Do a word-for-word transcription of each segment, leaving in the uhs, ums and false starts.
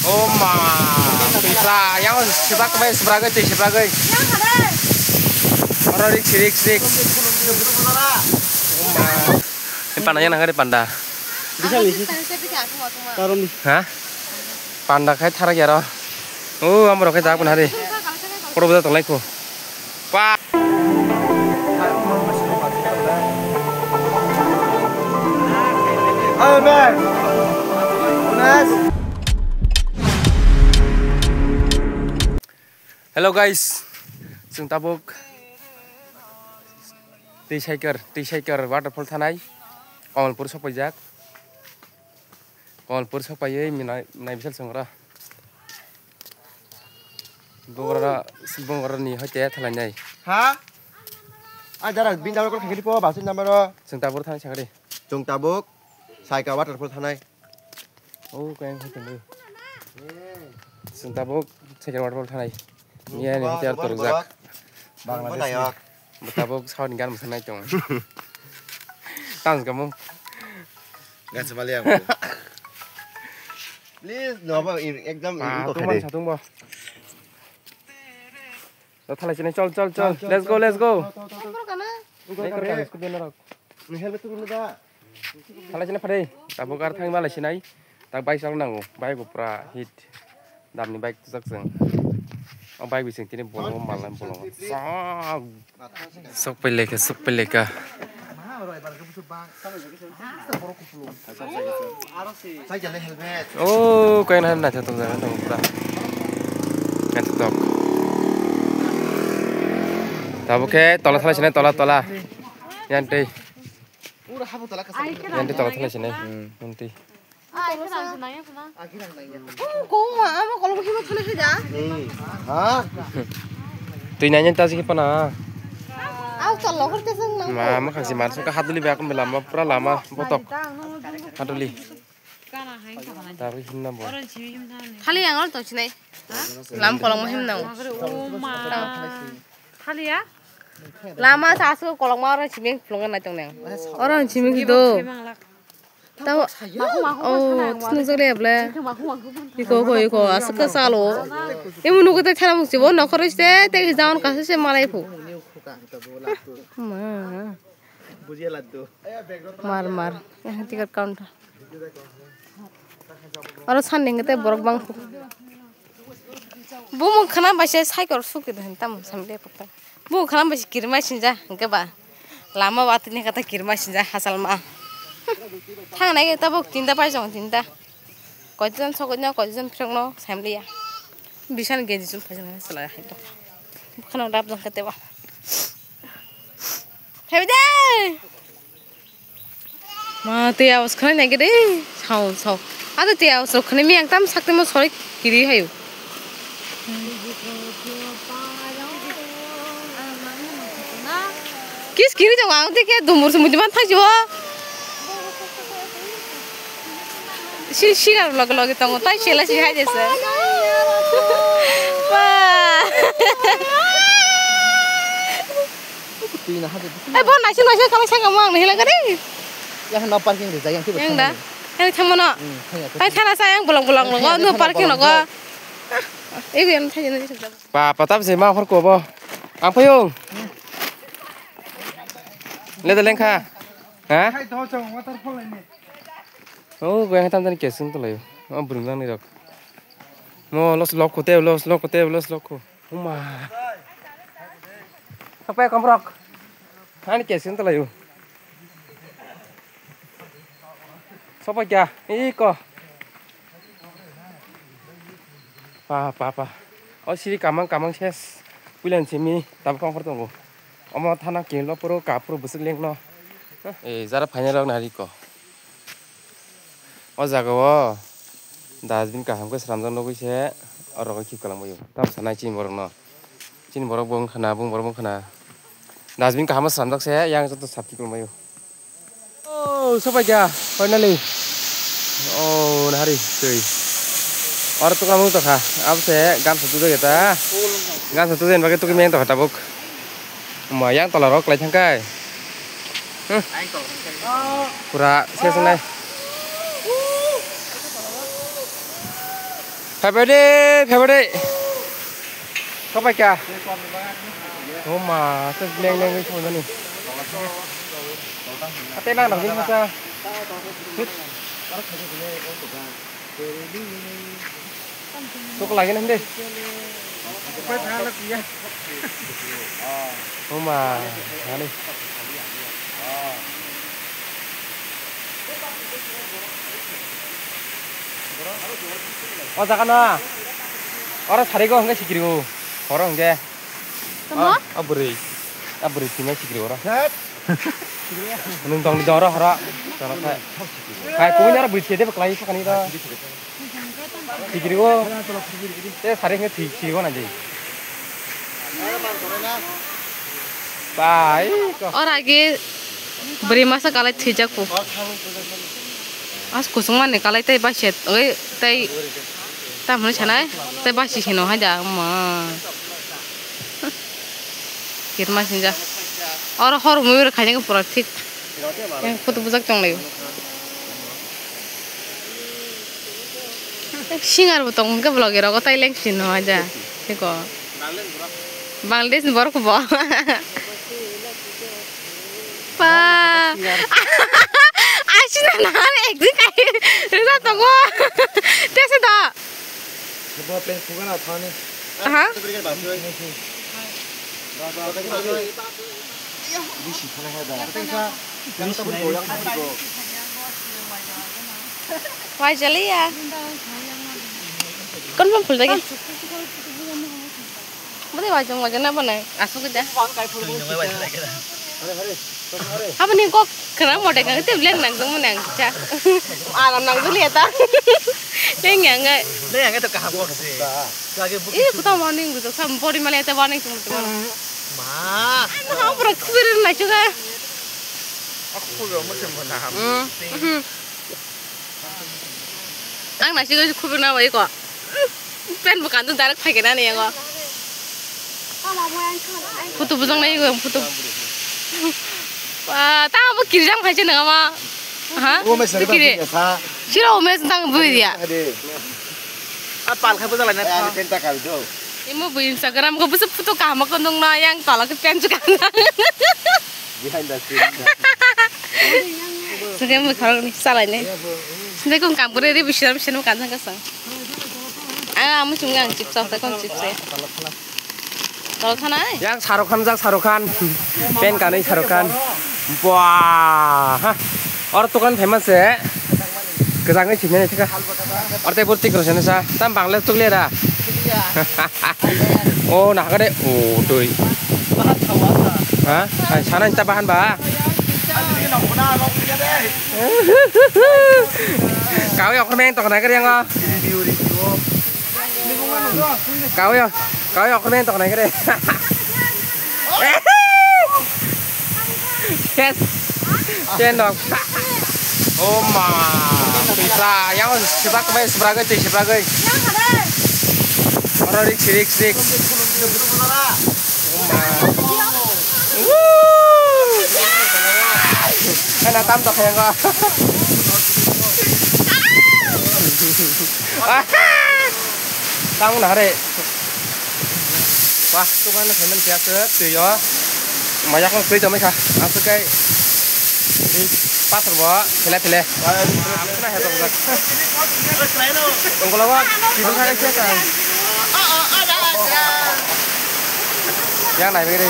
Oh ma. Pisa, yang sibak bai sibak gai, sibak gai. Oro risk, risk, risk. Oh ma. Ini panda yang nang hari panda. Bisa, bisa. Taruh nih. Hah? Panda khai tharak ya ro. Oh, amro khai jak pun hari. Koro beda tong lai ko. Pa. Hello guys, chwng tabuk Twisaikar, Twisaikar waterfall thanai, Kamalpur sokpaijak. Kamalpur sokpaiwi minai, minai bisal chwng oro. Bongora, bongora ni hoite thalainai. Ha? Ai dara bin dawai kol khagiri po, basin number o. Chwng tabuk thang sakri. Chwng tabuk, Saika waterfall thanai. Oh, kayang hai tongwi. Chwng tabuk Saika waterfall thanai. Niya ni hoite ar torjak. Bangladesh ni. Bo tabuk South ni gan mosanai tong. Tang kamu. Gan sebali aku. Please, no, apa, ekdam. Ah, itu tuh man satung bo. Thalai sini, chol, chol, chol. Let's go, let's go. Naikor ka, scooty narok. Helmet tu da. Thalai sini phadai. Tabuk ar thang malai sinai. Tak bike chal nango. Bike pura hit. Damni bike tujak chwng. O bike bising tini bolong malai bolong. Sok. Sok peleka, sok peleka. Oh, kaya na nacha tok jaga tok pura. Nacha tok. Tabuk khe tola thalai sini, tola, tola. Yanti. Yanti tola thalai sini. Yanti. Twi nanya ta siki pana. Ma, ma khangsi mar sungka haduli ba akon lama, pura lama botok. Haduli. Tabuk himna bo. Khali yang ol tong sinai. Lam kolong himna. Khali ya? Lama sa asu kolong ma oro siming phlung na tong nang. Oro siming do. Tamo, oh, sunu jole able. Iko, iko, iko, asuk ka salo. Imu nuku te thela musi bo, nokoro se, te jaon kasu se malai phu. Ma. Mar, mar. Eh, ticket counter. Oro sanding te borok bang phu. Bumung khana bai se cycle suk de tamo samde pokta. Bumung khana bai se kirma sinja hingke ba. Lama watini kata kirma sinja hasalma. Thangnai ke tabuk tinta pai jong tinta. Koijon sokno koijon phirokno samliya. Bisan genji chum phajana sala hai to. Bukhano dap jong kate ba. Phai de. Ma, tei awas khwnai nai gede. Sao, sao. Ado tei awas rok khwnai mi ang tam sak temo sori kiri hayo. Kis kiri jong ang tei ke dumur sumui diman thai jo. Si, si gar loge loge tongo tai sela si hai jese. Wah. Twi na hade. Eh, bo naising naising khalai sai kamo ang hila gari. Ya no parking rijak yang tiba. Yang da. Yang thangmano. Hmm, thang ya. Tai thana sai yang bolong bolong logo, no parking logo. Ibu yang thai ni. Pa, pa, tam se ma khor ko bo. Ang payung. Le de lengkha. Ha? Hai do chong waterfall ni. Oh, goyang tam tani kesung to layo. Oh, burung jang ni rok. Mo los lok ko te, los lok ko te, los lok ko. Uma. Apa ya komprok? Ani kesin telayu. Sopo kya? Iko. Pa, pa, pa. O siri kamang kamang ses. Puilan simi tabuk kongkhor tongo. Omo thana kilo puro kapro busuk lengno. Eh, jara phaina rok nari ko. O jaga o dustbin kaham khe swnamjak nugwi se oro khe khip kwlangbaio. Tamo sanai chini borokno. Chini borok bo wngkha na, bung borok bo wngkha na. Dustbin kaham swnamjak se yang joto sap khip kwlangbaio. Oh, sopaikha finally. Oh, nahari twi. Oro tuklamung tongkha. Abo se gamsa tujak eta. Gamsa tujak ni bagwi tukimeng tongkha tabuk. Ma yang tola rok lai thangkai. Hmm. Pura ses nai. Phaibadi, phaibadi. Kapai kha? Oma, se leng leng wngwi songmani. Ate nang nang wngkha. Tuk lagi nang de. Oma, ani. O jaga na. Oro sari go hwnkhe sikiri o. Horo hwnkhe. Tamo? A, a bwrwi. A bwrwi sima sikiri oro. Nwng tongni doro horo. Toro khai. Khai kubui naro bwrwi sede bwklai sakani ro. Sikiri o. Te sari hwnkhe sikiri o nai. Bai. Ora ge bwrwi masa kalai thwijak pu. As kusung mani kalai tei bai set oi tei tam hwnwi sanai tei bai si hino hai da ma. Kirma sinja. Oro hor mui ro khaijak pura thik. Yang photo bujak tong lai. Singer bo tong hwnkhe vlog rok tai leng sino aja. Tiko. Bangladesh ni borok bo. Pa. Asina na ekdin kai. Risa tongo. Tese da. Bo pen kuga na thani. Aha. Bisi thana hai da. Wai jali ya. Kon pon phul dagi. Bode wai jong wai jana bana. Asuk da. Habo ni kok khna mote kang te bleng nang jong mane ang cha. Alam nang juli eta. Leng yang ngai. Leng yang to kaham kok se. Ih, kuta warning gitu. Sam body male eta warning tum tum. Ma. Ano ha pura khubir na chuga. Aku pura mo se mo na ham. Hmm. Ang nasi ko khubir na bai ko. Pen bukan tu direct phai kena ni yango. Photo bujang nai ko photo. Wah, ta bo kirjang phai se nang ma. Ha? O mes Kiri. Sa. Sira o mes tang bui dia. Ade. A pal khai bujang lai na. Ani penta kal do. Imo bui Instagram ko busu photo kaham ko nung na yang tala ke pen chu kan. Behind the scene. Sengke mui khorok ni salai ne. Sindai kong kam kore re bisi bisi no kan sang kasang. Ang amu sung ang chips sa kon chips se. Tol khana ai. Yang Shahrukh Khan jak Shahrukh Khan. Pen kanwi Shahrukh Khan. Wah. Ha. Or tukan famous se. Kejangwi sini ne thika. Arte pur tik rosene sa. Tam Bangladesh tuk lera. Oh, nah kade. Oh, doi. Ha? Ai, sana inta bahan ba. Kau ya, kau main tok naik yang. Kau ya, kau ya, kau main tok naik. Yes. Chen dok. Oh ma. Tisa, yang sebak mai sebak tisa sebak. Oro rik sirik sirik. Oh ma. Woo. Ana tam to khenga. Tang na re. Wah, tukan na semen siya se twi yo. Maya kong twi tomai kha. Asuk kai. Di pathor bo thele thele. Am na he tong jak. Ungkolo bo tibul kha khe ka. Yang nai begini.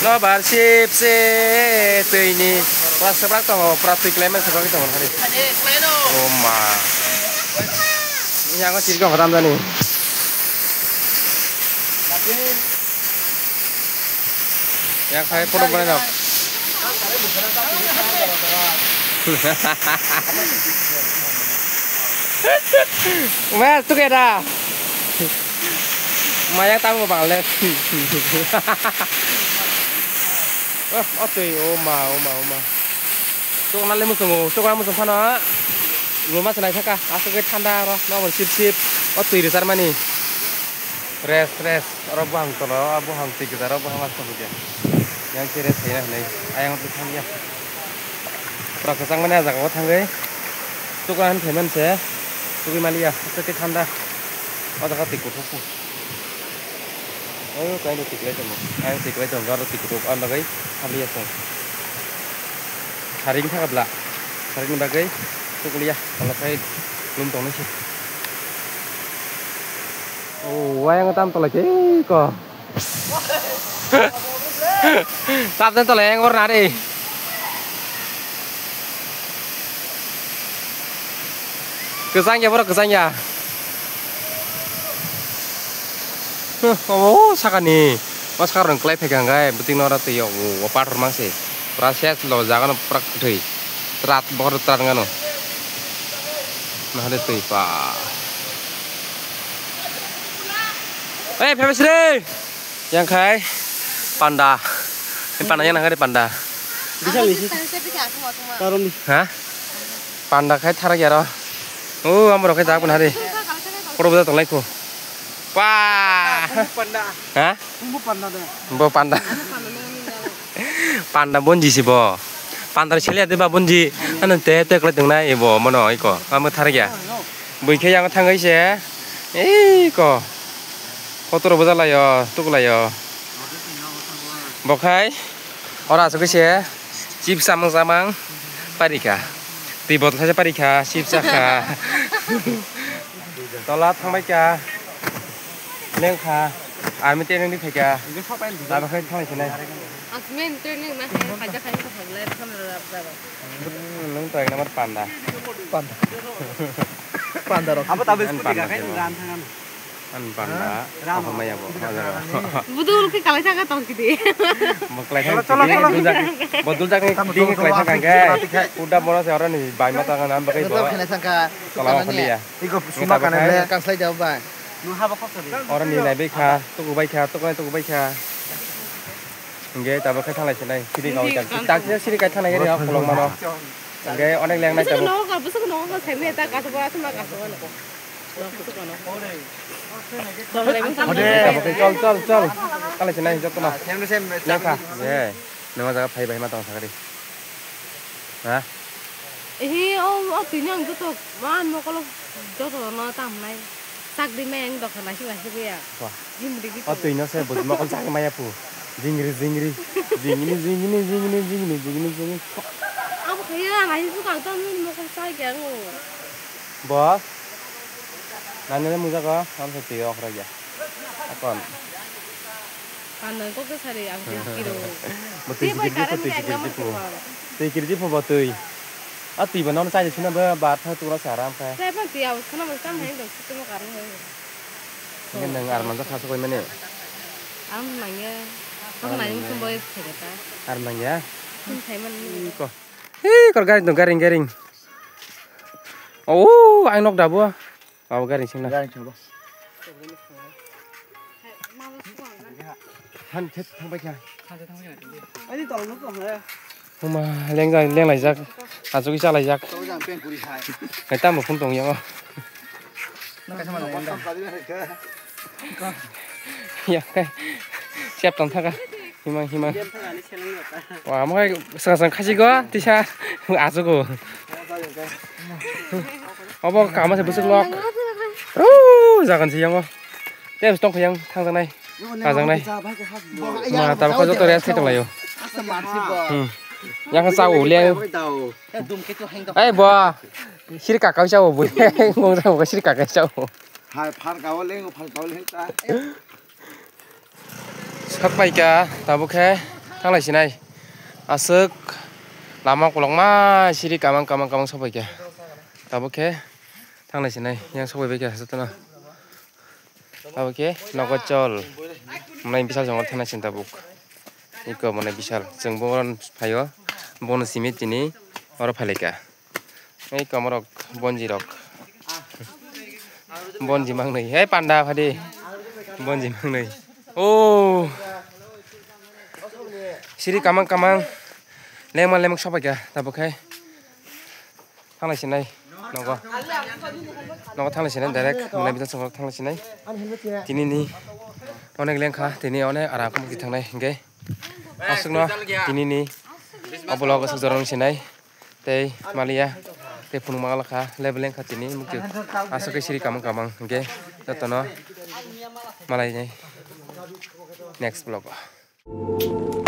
No bar sip se twi ni. Pura sebrak tongo, pura twi klai man sebrak tongo hari. Oh ma. Yang ko sirkong khatam jani. Yang khai photo banai nok. Mas tu keda. Maya tamo bang le. Oh, oh twi, oh ma, oh ma, oh ma. Chokna le muchungo, chokna muchung phano. Luma se naithaka, aswk khe thanda oro, nobo sip sip. O twi rwchar mani. Rest, rest. Oro buhang tola, o buhang twi gwdar, o buhang aswk hudia. Yang khe rest khaina hinwi, ayang twi thangya. Kwchang mani ah jaga o thangwi tukla han phaimani se tugwi maliya, tei thanda o jaga twi kuthuk. Ayo kaino twi kwlai tongo, ayang twi kwlai tongo, aro twi kuthuk ani bagwi hamliya chwng. Saring thaka bla, saringni bagwi tukliya, tongla khai lum tongnai se. O ayang tam tolai khe ko. Tabdan tole engor nari. Kesang ya, boro kesang ya. Huh, oh, sakani. Mas karang kelai phaikha hingkai, beting nora twi, oh, pathor mangsi. Pura ses lo, jaga no pura kwthwi. Trat, bor trat ngano. Nahale twi pa. Eh, phebes re. Yang khai panda. Ini panda yang nang hari panda. Bisa lisi. Tarom ni. Hah? Panda khai tharak yaro. Oh, amro khai jak pun hari. Poro beda tolai ko. Pa. Panda. Hah? Bumbu panda de. Bo panda. Panda bonji si bo. Panda sele de ba bonji. Ano te te kle tung nai bo mono iko. Amo tharak ya. Bui khe yang thangai se. Ei ko. Kotor bo jalayo, tuklayo. Bokhai ora asuk se chips samung samang parika. Twi botol saja parika, chips sakha. Tola thangbai kha. Lengkha. Army training di phaikha. Lama khai thanglai sinai. Asmen training ma hai, khaja khai ko phaglai, kham rap jaba. Hmm, nung to ek number panda. Panda. Panda rok. Abo tabe scooty ga kai ran thangan. An panda. Ram. Apa maya bo? Budul ke kalai thaga tong kidi. Mo kalai thaga. Cholo, cholo, cholo. Dul jak. Bo dul jak ni ding kalai thaga ke. Uda bora se ora ni bai mata kan am bagai bo. Kalai thaga. Iko suma kana le. Kang sai jao bai. Ora ni nai bai kha, tuku bai kha, tuku nai tuku bai kha. Hingke tabuk khe thanglai sinai, siri kau jak. Tak siri kai thanglai gari hok kolong mano. Hingke onek leng nai tabuk. Nogo, bwswk nogo, sai meta kasu bora suma kasu bora nogo. Tabuk khe chol, chol, chol. Thanglai sinai joto no. Leng kha. Ye, nang jaga phai bai ma tong sakari. Ha? Ehe, o, o twi ni ang joto, ma, mokolo joto no tam nai. Sak di meng dokha naising naising ya. Wah. Jim di gitu. O twi no se bujima kon sak maya pu. Jingri, jingri. Jingni, jingni, jingni, jingni, jingni, jingni. Abo kaya naising sukang tam ni mokol sak ya ngo. Bo? Nani le mujak o, ang se twi okra ya. Akon. Kanang kok ke sari ang twi kiro. Bo twi kiri di pu, twi kiri di pu. Twi kiri di pu bo twi. A twi bo nono chai sina bo ba tha tu ro saram kha. Chai ba twi awas khana bo tam hai do situ mo karang hai. Nang ar manjak kha sokoi mani. Ang nangya. Ang nangya sum boy thega ta. Ar nangya. Sum thai man ni. Ko. Hi kor garing dong garing garing. Oh, ang nok da bo. Abo gari singna. Gari singbo. Han khet thangbai kha. Ani tolno tong he. Huma leng jai leng laijak. Achugi cha laijak. Tong jang pen puri khai. Hai tamo phun tong yango. Nang kaisa mana leng da. Ya kai. Siap tong thaka. Himang himang. Wa mo kai sanga sanga khasi go tisa achugo. Obo kama se busuk lok. Ru jagan si yango. Te tong khayang thang janai. Kajang nai. Ma ta ko joto rest khai tong layo. Hmm. Yang sa u le. Ai bo. Sir ka ka sa u bu. Ngong sa u sir ka ka sa u. Hai phar ka o leng phar ka o leng ta. Sak paikha, tabuk khe thanglai sinai. Aswk lama kolokma siri kamang kamang kamang sok paikha. Tabuk khe thanglai sinai, yang sok bai kha jotono. Tabuk khe nogo chol. Mwnai bisal jongol thangnai sin tabuk. Iko mwnai bisal. Chwng bo oro phaio. Bono simi tini oro phailaikha. Ei komorok bonji rok. Bonji mangnoi. Ei panda phadi. Bonji mangnoi. Oh. Siri kamang kamang. Lengma lemok sopaikha tabuk khai. Thanglai sinai. Nogo. Nogo thanglai sinai direct. Mwnai bisa songrok thanglai sinai. Tini ni. Onek lengkha. Tini onek aram khe thangnai hingke. Aswkno tini ni. Obolog aswk jorong sinai. tei maliya tei phunuk manglakha leveling kha tini mukti aswk khe siri kamang kamang hwnkhe jotono malai nai next vlog o.